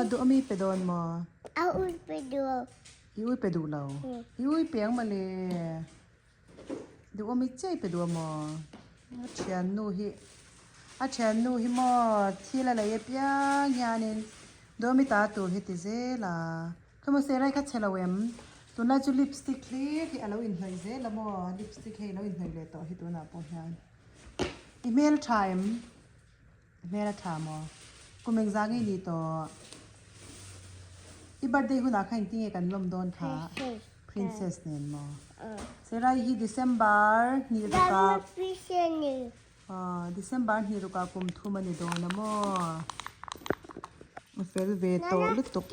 Duh ami pe dawn maw? A ui pe duh. I ui pe duh lo? I ui pe ang mawle. Duh ami chiah i pe duh a maw? A thiannu hi a thiannu hi maw thil a lei apiang hianin duh ami ta tur hi ti zel a. Khaw serai kha chhe lo em? Tunlai chu lipstick hlir hi a lo inhnawih zel a maw? Lipstick hei a lo inhnawih leh tawh hi tunah pawh hian. I hmel tha em? I hmel a tha maw? Kum engzah nge ni tawh? I birthday hunah kha engtin nge kan lawm dawn kha? Princess nen maw? Serai hi December hnih rukah December hnih rukah kum thum a ni dawn a maw? A fel ve tawh lutuk.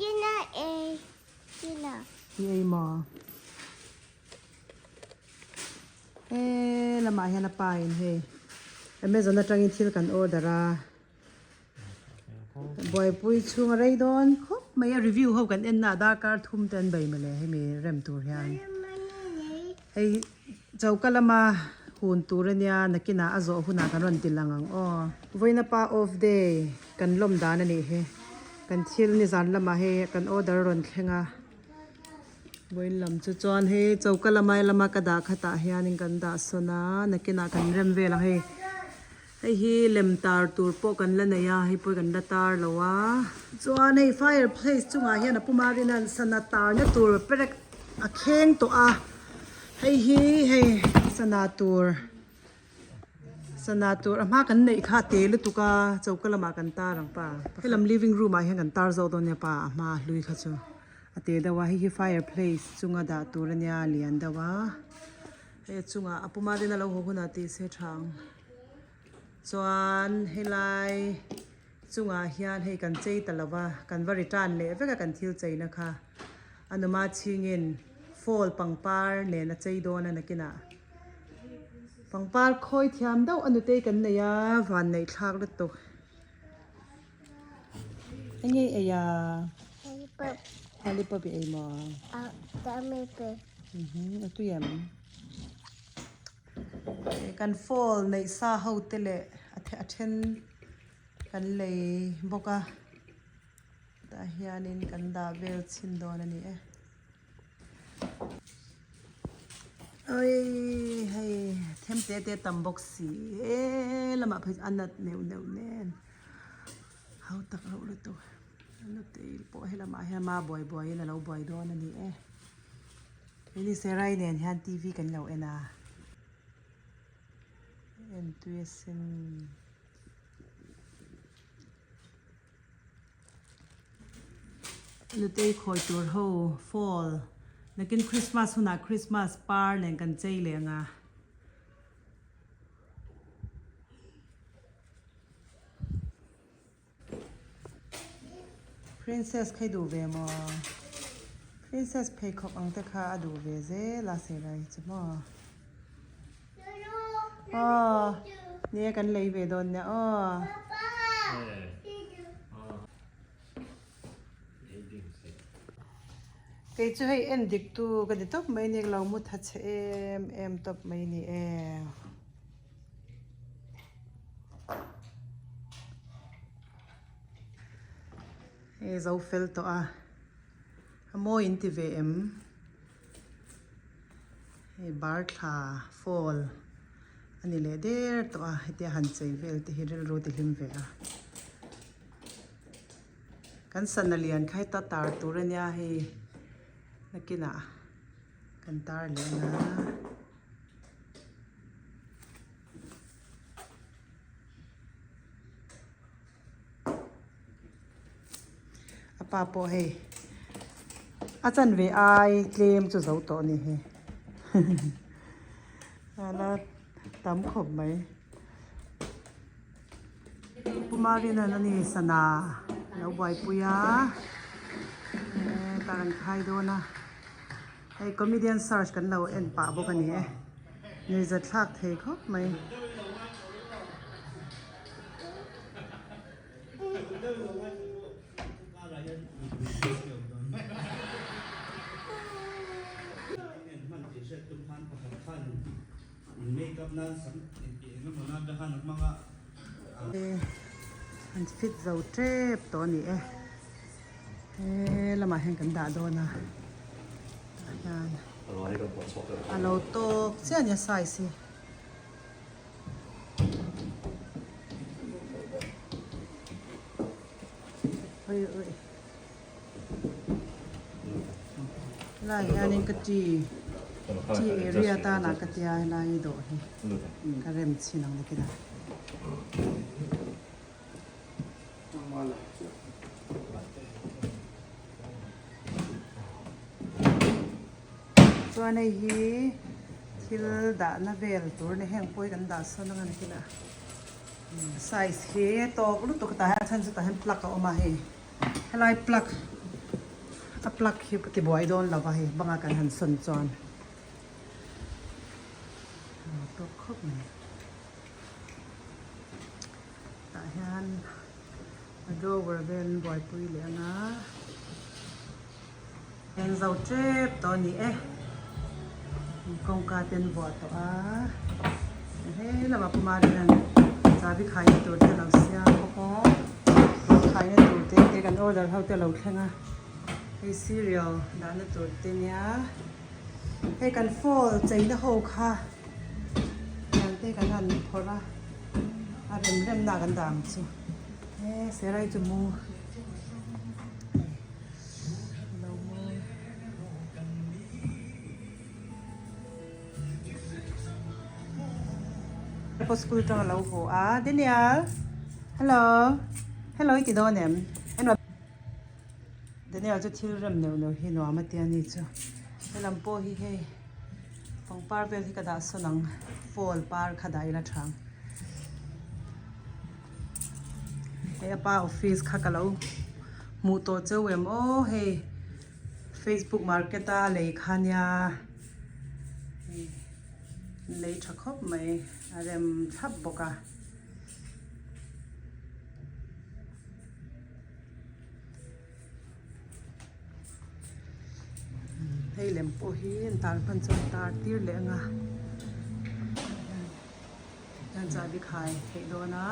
I ei maw? He lamah hian a pa in hei Amazon atangin thil kan order a buaipui chhung a rei dawn khawp mai a review ho kan en na a darkar thum te an bei mawle hemi rem tur hian hei choka lama hun tur ania nakinah a zawh hunah kan rawn ti lang ang aw vawiin pa off day kan lawm dan anih hi kan thil nizan lamah hei kan order rawn thleng a. Vawiin lam chu chuan hei choka lamai lama ka dah khatah hianin kan dah sawn a nakinah kan rem vel ang hei hei hi lem tar tur pawh kan la nei a hei pawh kan la tar lo a chuan hei fireplace chungah hian a puma rin a sana tar na tur perek a kheng tawh a hei hi hei sana tur sana tur a hma kan neih kha a te lutuk a choka lamah kan tar ang pa helam living room ah hian kan tar zawk dawn nia pa a hma hlui kha chu. A te deuh a hei hi fireplace chunga dah tur ania lian deuh a hei a chungah a puma rin a lo haw hunah tih se tha ang chuan helai chungah hian hei kan chei ta lo va kan va return leh vek a kan thil cheina kha a numa chhingin fall pangpar nen a chei dawn a nakinah pangpar khawi thiam deuh a nutei kan nei a vanneih thlak lutuk. Enge i ei a? Lollipop. Lollipop i ei maw? A dami pe. A tui em? Kan fall neih sa ho te leh a then kan lei bawk a tah hianin kan dah vel chhin dawn a ni e. Awii hei them te te tam bawk si he lamah phei chuan a nat neuh neuh nen hau tak reuh lutuk a nutei pawh he lamah hian ma buai buai in a lo buai dawn a ni e keini serai nen hian t v kan lo en a entui asin. Nutei khawi tur ho fall nakin Christmas hunah Christmas par nen kan chei leh ang a. Princess kha i duh ve maw? Princess pheikhawk ang te kha a duh ve zel a Serai chu maw? Aw nia kan lei ve dawn nia aw. Kei chu hei en dik tu ka ni tawp mai ni lo mu tha chhe em em tawp mai ni e. Hei zo fel tawh a a mawi in ti ve em. Hei bar thla fall a ni leh der tawh a hetia han chei vel te hi rilru ti hlim ve a kan sana lian kha heta tar tur a nia hei nakinah kan tar leh ang a. A pa pawh hei a chanve ai tlem chu zo tawh a ni hi ala tam khawp mai Pu Marina a ni sana lo buaipui a tar an khai dawn a hei comedian search kan lo en pah bawk a ni e nuihzat thlak thei khawp mai. An fit zo tep tawh a ni e. He lamah hian kan dah dawn a tah hian a lo tawk chiah a nia size hi. Oi oi Helai hianin ka tea tea area tana ka tia helai dawh hi ka rem chhin ang nakin a. Chuan hei hi thil dahna vel tur a ni heng pawh hi kan dah sawn ang a ni kila size hi tawk lutuk a tah hian a chhan chu tah hian plug a awm a hei helai plug a plug hi tibuai dawn lo va hei banga kan han sawn chuan tawk khawp mai. Tah hian a drawer vel an buaipui leh ang a, eng zo tep tawh a ni e, kawngka te an vuah tawh a, he lamah pawh Marian chahbi khaina tur te a lo siam bawk a, khaina tur te te kan order ho te a lo thleng a, hei cereal dahna tur te nia, hei kan fall cheina ho kha. Tiang te kan han phawrh a, a rem rem na kan dah ang chu he serai chu mu lo mu pawh school atang alo haw a Daniel hello hello i ti dawn em Daniel chu thil rem neuh neuh hi nuam a tia ni chu helam pawh hi hei pangpar vel hi ka dah sawn ang fall par kha dah ila tha ang hei a pa office kha ka lo hmuh tawh cheu em aw hei facebook market a lei kha nia hei lei tha khawp mai a rem thlap bawk a. Hei lem pawh hi an tar hman chuan tar tir leh ang a hian chahbi khai theih dawn a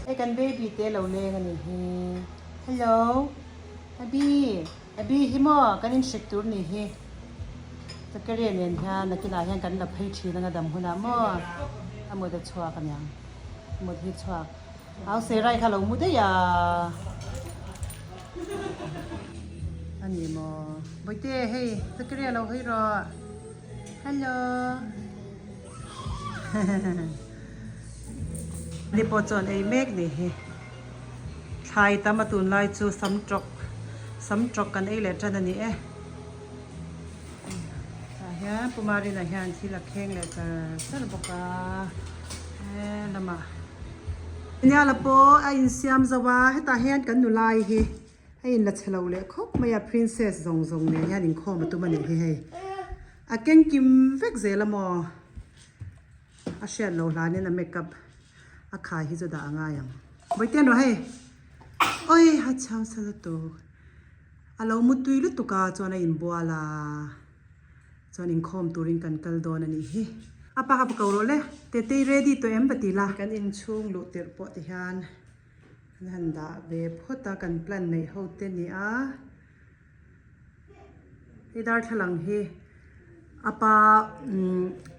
hei kan baby te lo leng a nih hi hello Abby Abby hi maw kan inhrik tur nih hi Zakaria nen hian nakinah hian kan la phei thin ang a dam hunah maw a mut a chhuak aniang a mut hi chhuak. Au Serai kha lo mu daih a. A ni maw? Bawihte hei Zakaria lo hawi rawh. Hello. Ni pawh chuan ei mek ni hi. Thlai tam a tunlai chu sam tawk sam tawk kan ei leh tan a ni e. Tah hian Pu Marina hian thil a kheng leh char char bawk a he lamah Niala pawh a insiam zo a hetah hian kan nulai hi a inla chhe lo leh khawp mai a princess zawng zawng nen hian inkhawm a tum a nih hi hei a keng kim vek zel a maw a hriat loh hlanin a makeup a khai hi chu dah a ngai ang Bawihte an rawh hei awi a chhang sala tawk. A lo mutui lutuk a chuan a inbual a, chuan inkhawm turin kan kal dawn a nih hi. A pa kha ko rawh le, Tetei ready tawh em va ti la. Kan inchhung luh tirh pawh ti hian an han dah ve phawt a, kan plan neih ho te ni a. Hei darthlalang hi a pa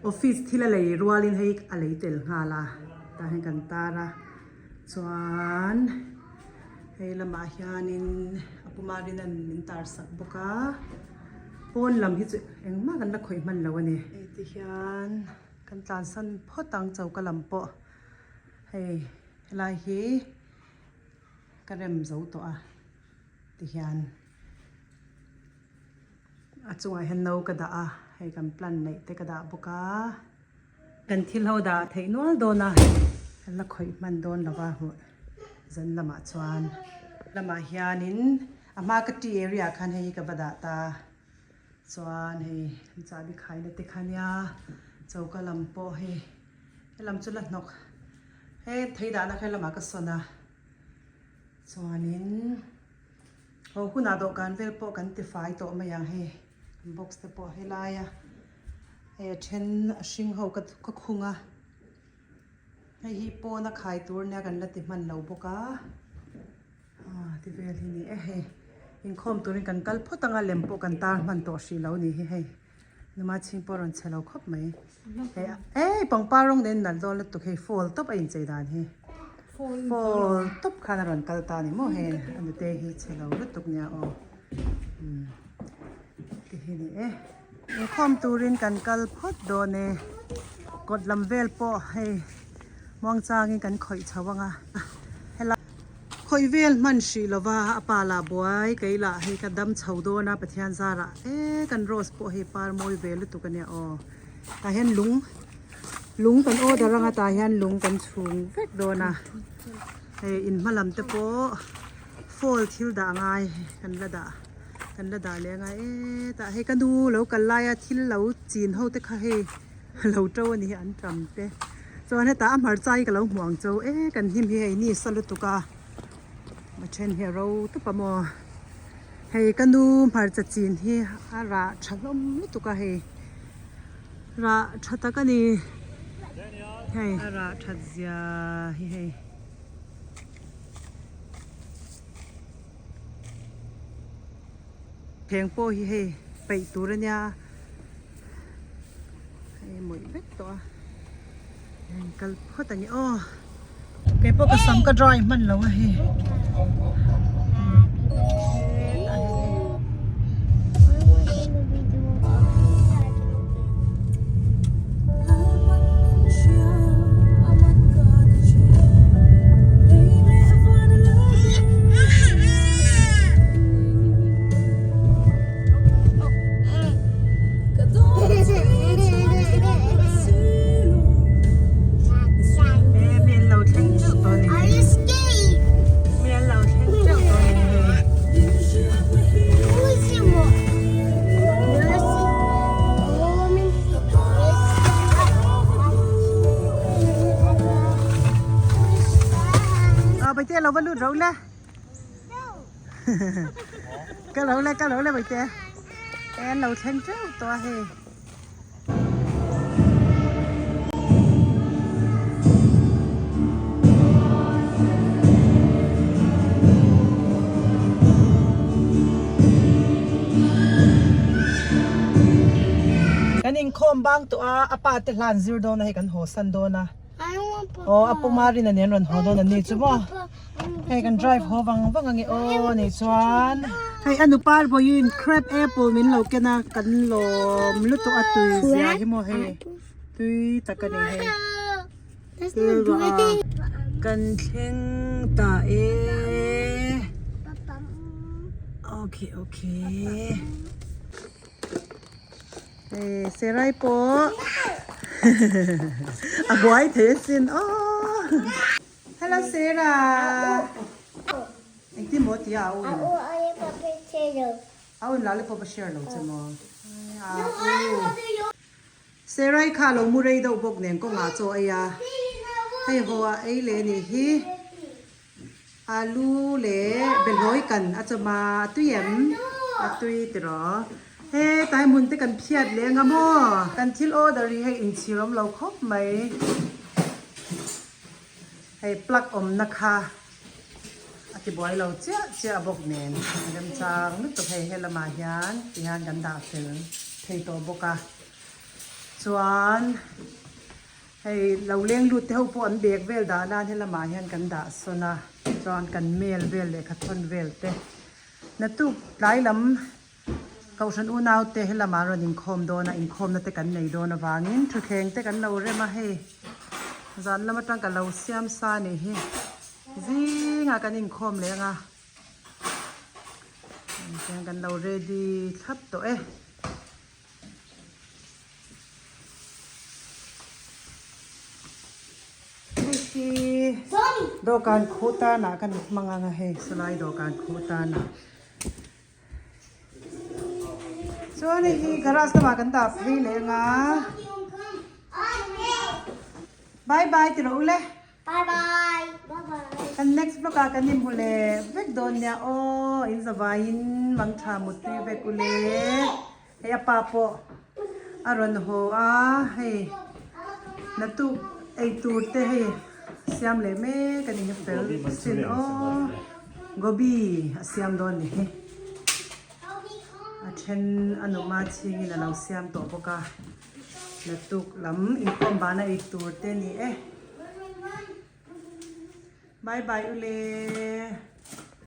office thil a lei rualin hei a lei tel nghal a, tah hian kan tar a. Chuan hei lamah hianin a puma rin an min tar sak bawk a pawn lam hi chu engmah kan la khawih hman lo a ni. Hei ti hian kan tlansan phawt ang choka lam pawh hei helai hi ka rem zo tawh a ti hian a chungah hian no ka dah a hei kan plan neih te ka dah bawk a. Kan thil ho dah theih nual dawn a, kan la khawih hman dawn lo va hmuh zan lamah chuan. Lamah hianin a hma ka tea area ah khan hei hi ka va dah ta chuan hei chahbi khaina te kha nia choka lam pawh hei helam chu la hnawk he thei dahna kha helamah ka sawn a chuanin haw hunah dawhkan vel pawh kan tifai tawh mai ang hei box te pawh helaia. Hei a then a hring ho ka ka khung a hei hi pawn a khai tur nia kan la ti hman lo bawk a Aw ti vel hi ni e hei inkhawm turin kan kal phawt anga lem pawh kan tar hman tawh hrih lo ni hi hei numa chhing pawh a rawn chhe lo khawp mai hei ei pangpar rawng nen nalh dawn lutuk hei fall tawp a inchei dan hi fall tawp khan a rawn kal ta ni maw hei a nute hi chhe lo lutuk nia aw umm ti hi ni e inkhawm turin kan kal phawt dawn e kawt lam vel pawh hei muangchangin kan khawih chho anga helai khawih vel hman hrih lova a pa lah buai kei lah hei ka dam chho dawn a Pathian zarah e kan rose pawh hei par mawi ve lutuk ania aw tah hian lung lung kan order anga tah hian lung kan chhung vek dawn a hei in hma lam te pawh fall thil dah ngai kan la dah kan la dah leh anga e tah hei ka nu lo kal laia thil lo chin ho te kha hei. Lo to a ni hi an tam te. Chuan hetah a hmarcha hi ka lo hmuh ang cho e kan hnim hi hei ni sa lutuk a a then hi a ro tup a maw. Hei ka nu hmarcha chin hi a rah tha hlawm lutuk a hei rah tha tak a ni. Hei a rah that zia hi hei. Theng pawh hi hei peih tur a nia. Hei mawih vek tawh a heng kal phawt a ni aw kei pawh ka sam ka dry hman lo a hei. Bawihte lo va lut ro le. Ka lo le ka lo le Bawihte e an lo thleng teuh tawh a hei. Kan inkhawm bang tawh a a pa te hlan zir dawn a hei kan haw san dawn a aw a puma rin a nen rawn haw dawn an ni chu maw. Hei kan drive haw vang vang ange aw ni chuan hei a nupa vawiin crab apple min lo ken a kan lawm lutuk a tui zia hi maw hei tui tak a ni hei kan thleng ta e okay okay Hei Serai pawh a buai thei asin aw. Hello Sarah. Engtin maw tia a u in? A u lollipop a share lo. A u in lollipop a share lo che maw? A u. Sarah i kha lo mu rei deuh bawk nen kawngah chaw ei a. Hei haw a ei leh nih hi. Alu leh behlawi kan a chawm a, a tui em? A tui tiraw? He tai hmun te kan phiat leh anga maw? Kan thil order hi hei inchhir awm lo khawp mai. Hei plug awmna kha a ti buai lo chiah chiah bawk nen remchang lutuk hei helamah hian tihian kan dah fel thei tawh bawk a chuan hei lo leng lut te ho pawh an bag vel dah nan helamah hian kan dah sawn a chuan kan mail vel leh khathawn vel te naktuk tlai lam. Kohhran unaute helamah rawn inkhawm dawn a, inkhawmna te kan nei dawn avangin thutthleng te kan lo rem a hei zan lam atang ka lo siam sa a nih hi zingah kan inkhawm leh ang a tihian kan lo ready thlap tawh e. Hei hi dawhkan khuh tanah kan hmang ang a hei sawlai dawhkan khuh tanah. Chuan hei hi garage lamah kan dah phei leh anga bye bye ti rawh u le Bye bye bye bye kan next vlog ah kan inhmu leh vek dawn nia aw in zavaiin mangtha mutui vek u le hei a pa pawh a rawn haw a hei naktuk eitur te hei siam leh mek a ni hi fel sin aw. Gobi a siam dawn ni hi. A then a numa chhingin a lo siam tawh bawk a. Naktuk lam inkhawm bana ei tur te ni e. Bye bye ule.